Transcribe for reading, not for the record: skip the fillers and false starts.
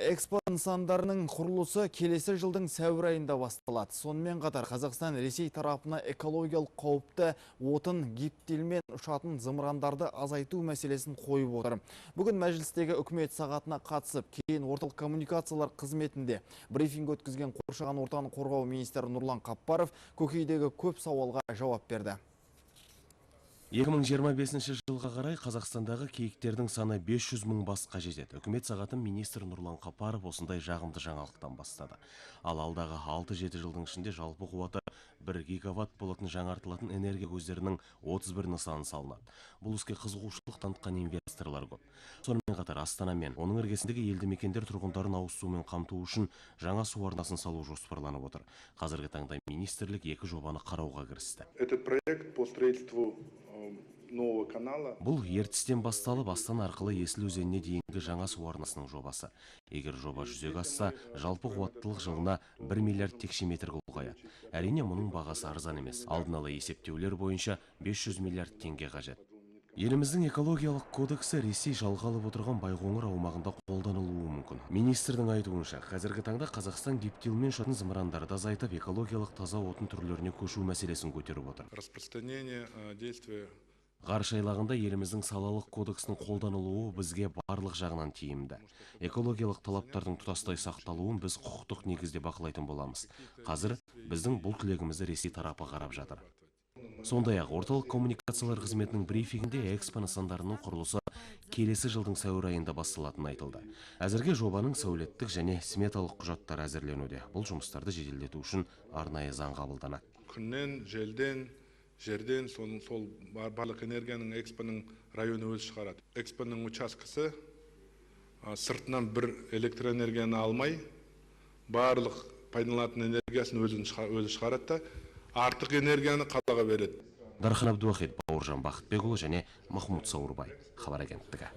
ЭКСПО нысандарының құрылысы келесі жылдың сәуір айында басталады. Сонымен қатар Қазақстан Ресей тарапына экологиялық қауіпті отын гептилмен ұшатын зымырандарды азайту мәселесін қойып отыр. Бүгін мәжілістегі үкімет сағатына қатысып, кейін орталық коммуникациялар қызметінде брифинг өткізген қоршаған ортаны қорғау министрі Нұрлан Қаппаров көкейдегі көп сауалға жауап берді. 2025 жылға қарай Қазақстандағы киіктердің саны 500 мың басқа жетеді. Үкімет сағатын министр Нұрлан Қапаров осындай жағымды жаңалықтан бастады. Ал алдағы 6-7 жылдың ішінде жалпы қуаты 1 гигаватт болатын жаңартылатын энергия көздерінің 31 нысаны салынады. Бұл іске қызығушылық танытқан инвесторлар көп. Сонымен қатар Астана мен оның іргесіндегі елді мекендер тұрғындарын ауыз сумен қамту үшін жаңа су арнасын салу жоспарланып отыр. Қазіргі таңда министрлік екі жобаны қарауға кірісті. Этот проект по строительству нового канала. Бұл Ертістен басталып, Астана арқылы Есіл өзеніне дейінгі жаңа су арнасының жобасы. Егер жоба жүзеге асса, жалпы қуаттылық жылына 1 миллиард текше метрге ұлғаяды. Әрине, мұның бағасы арзан емес. Алдын ала есептеулер бойынша 500 миллиард теңге қажет. Еліміздің экологиялық кодексі Ресей жалға алып отырған Байқоңыр аумағында қолданылуы мүмкін. Министрдің айтуынша, қазіргі таңда Қазақстан гептилмен ұшатын зымырандарды азайтып, экологиялық таза отын түрлеріне көшу мәселесін көтеріп отыр. Распространение действия Ғарыш айлағында еліміздің салалық кодексінің қолданылуы бізге барлық жағынан тиімді. Экологиялық талаптардың тұтастай сақталуын біз құқықтық негізде бақылайтын боламыз. Қазір біздің бұл тілегімізді Ресей тарапы қарап жатыр. Сондай-ақ орталық коммуникациялар қызметінің брифингінде ЭКСПО нысандарының құрылысы келесі жылдың сәуір айында басталатыны айтылды. Әзірге жобаның сәулеттік және сметалық құжаттары әзірленуде. Бұл жұмыстарды жеделдету үшін арнайы заң қабылданады. Күннен, желден, жерден соның сол барлық энергияның ЭКСПОның районы өзі шығарады. ЭКСПОның учаскесі сыртынан бір электроэнергияны алмай, барлық пайдаланатын энергиясын өзі шығарады да, артық энергияны қалаға береді. Дархан Абдуахит, Бауыржан Бақытбекұлы және Махмұд Сауырбай. Хабар агенттігі.